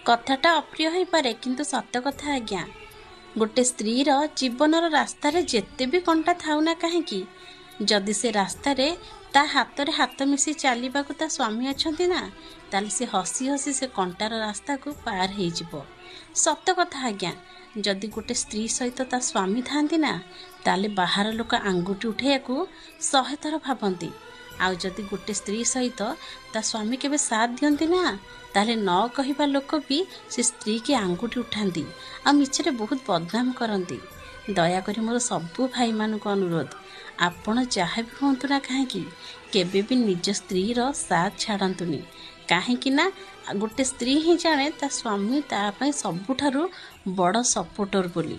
କଥାଟା ଅପ୍ରିୟ ହୋଇପାରେ, କିନ୍ତୁ ସତ କଥା ଆଜ୍ଞା। ଗୋଟେ ସ୍ତ୍ରୀର ଜୀବନର ରାସ୍ତାରେ ଯେତେ ବି କଣ୍ଟା ଥାଉ ନା କାହିଁକି, ଯଦି ସେ ରାସ୍ତାରେ ତା ହାତରେ ହାତ ମିଶି ଚାଲିବାକୁ ତା ସ୍ୱାମୀ ଅଛନ୍ତି ନା, ତାହେଲେ ସେ ହସି ହସି ସେ କଣ୍ଟାର ରାସ୍ତାକୁ ପାର ହେଇଯିବ। ସତ କଥା ଆଜ୍ଞା, ଯଦି ଗୋଟେ ସ୍ତ୍ରୀ ସହିତ ତା ସ୍ୱାମୀ ଥାନ୍ତି ନା, ତାହେଲେ ବାହାର ଲୋକ ଆଙ୍ଗୁଠି ଉଠେଇବାକୁ 100 ଥର ଭାବନ୍ତି। ଆଉ ଯଦି ଗୋଟେ ସ୍ତ୍ରୀ ସହିତ ତା ସ୍ୱାମୀ କେବେ ସାଥ ଦିଅନ୍ତି ନା, ତାହେଲେ ନ କହିବା ଲୋକ ବି ସେ ସ୍ତ୍ରୀକି ଆଙ୍ଗୁଠି ଉଠାନ୍ତି ଆଉ ମିଛରେ ବହୁତ ବଦନାମ କରନ୍ତି। ଦୟାକରି ମୋର ସବୁ ଭାଇମାନଙ୍କୁ ଅନୁରୋଧ, ଆପଣ ଯାହା ବି ହୁଅନ୍ତୁ ନା କାହିଁକି, କେବେ ବି ନିଜ ସ୍ତ୍ରୀର ସାଥ ଛାଡ଼ନ୍ତୁନି। କାହିଁକି ନା ଗୋଟେ ସ୍ତ୍ରୀ ହିଁ ଜାଣେ ତା ସ୍ୱାମୀ ତା ପାଇଁ ସବୁଠାରୁ ବଡ଼ ସପୋର୍ଟର ବୋଲି।